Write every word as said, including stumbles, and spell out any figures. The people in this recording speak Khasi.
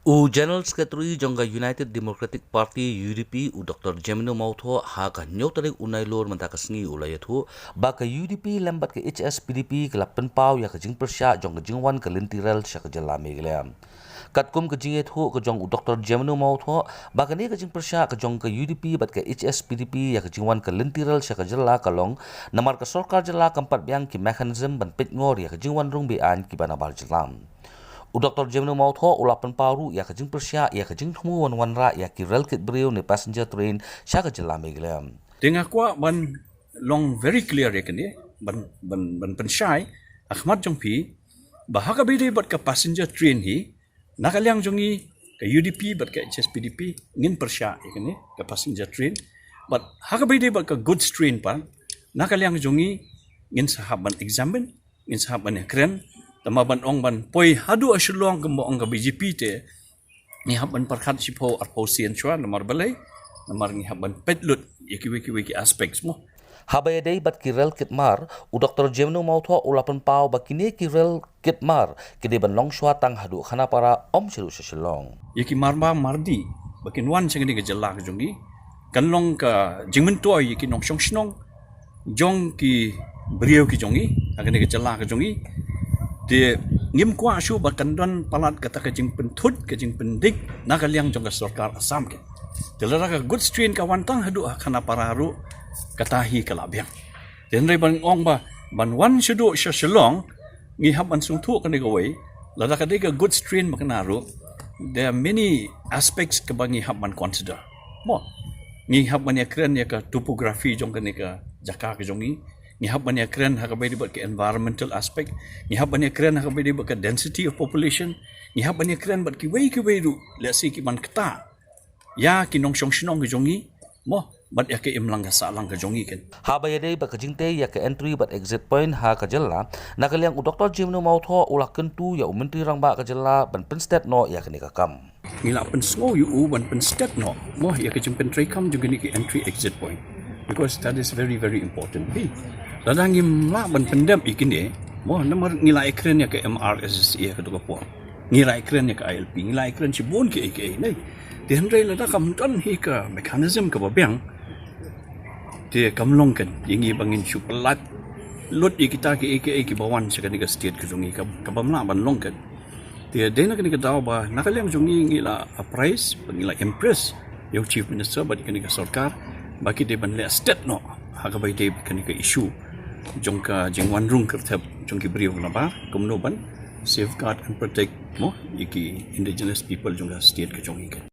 U General Secretary jong ka United Democratic Party, U D P, u Doctor Jemino Mawthoh, ha ka hynñiew tarik u Nailur mynta ka sngi u la ïathuh ba ka U D P lem bad ka H S P D P ka la pynpaw ïa ka jingpyrshah jong ka jingwan ka lynti rel sha ka jylla Meghalaya. Katkum ka jingïathuh ka jong u Doctor Jemino Mawthoh ba kane ka jingpyrshah ka jong ka U D P bad ka H S P D P ïa ka jingwan ka lynti rel sha ka jylla ka long namar ka sorkar jylla kam pat biang ki mechanism ban peit ngor ïa ka jingwan rung be-aiñ kiba nabar jylla. U Doctor Jemino Mawthoh u la pynpaw ruh ïa ka jingpyrshah ïa ka jingthmu wan wanrah ïa ki rel kit briew ne passenger train sha ka jylla Meghalaya. Te nga kwah ban long very clear ïa kane, ban, ban, ban pynshai ha khmat jong phi ba ha kaba ïadei bad ka passenger train hi, na ka liang jong ngi ka U D P bad ka H S P D P ngin pyrshah ïa kane ka passenger train. Bad ha kaba ïadei bad ka goods train pat, na ka liang jong ngi ngin sa hap ban examine, ngin sa hap ban ïakren. Tangba ban ong ban poi haduh ha Shillong kumba ong ka B J P te, ngi hap ban pyrkhat shiphew arphew sien shuwa, namar balei? Namar ngi hap ban peit lut ïa kiwei kiwei ki aspects mo. Haba ïadei bad ki rel kit mar, u Doctor Jemino Mawthoh u la pynpaw ba kine ki rel kit mar ki dei ban long shuwa tang haduh Khanapara, ym shuh sha Shillong. Ïa ki mar ba mardi ba kin wan sha kane ka jylla ka jong ngi, kan long ka jingmyntoi ïa ki nongshong shnong jong ki briew ki jong ngi ha kane ka jylla ka jong ngi. Te ngim kwah shuh ba kan don palat kata ka jingpynthut, ka jingpyndik na ka liang jong ka sorkar Assam ke. Te lada ka goods train ka wan tang haduh ha Khanapara ruh, kata hi ka la biang. Te hynrei ban ong ba ban wan shaduh sha Shillong ngi hap ban sngewthuh kane kawei, lada ka dei ka goods train ba kane ruh, there are many aspects kaba ngi hap ban consider mo. Ngi hap ban ïakren ïa ka topography jong kane ka jaka ka jong ngi. Ngi hap ban ïakren ha kaba ïadei bad ka environmental aspect. Ngi hap ban ïakren ha kaba ïadei bad ka density of population. Ngi hap ban ïakren bad kiwei kiwei ruh, lehse ki ban ktah ïa ki nongshong shnong ka jong ngi mo, bad ïa ka imlang ka sahlang ka jong ngi ken. Haba ïadei bad ka jingtei ïa ka entry bad exit point ha ka jylla, na ka liang u Doctor Jemino Mawthoh u la kyntu ïa u Myntri Rangbah ka jylla ban pynstet noh ïa kane ka kam. Ngi la pynsngew ïa u ban pynstet noh mo ïa ka jingpyntreikam jong kine ki entry exit point, because that is very, very important. Hey, lada ngim lah ban pyndep ïa kine mo, namar ngi la ïakren ïa ka M R S S A ha kato ka por, ngi la ïakren ïa ka I L P, ngi la ïakren shibun kiei kiei ne. Te hynrei lada kam don hi ka mechanism kaba biang, te kam long ken ïa ngi ba ngin shu pyllait lut ïa kita kiei kiei kiba wan sha kane ka state ka jong ngi, ka, kaba mlah ban long ken. Te dei na kane ka daw ba na ka liang jong ngi ngi la apprise, ba ngi la impress ïa u Chief Minister bad kane ka sorkar ba ki dei ban leh stet noh ha kaba ïadei bad kane ka issue jong ka jingwan rung kyrthep jong ki briew nabar kumno ban safeguard and protect mo ïa ki indigenous people jong ka state ka jong ngi ken.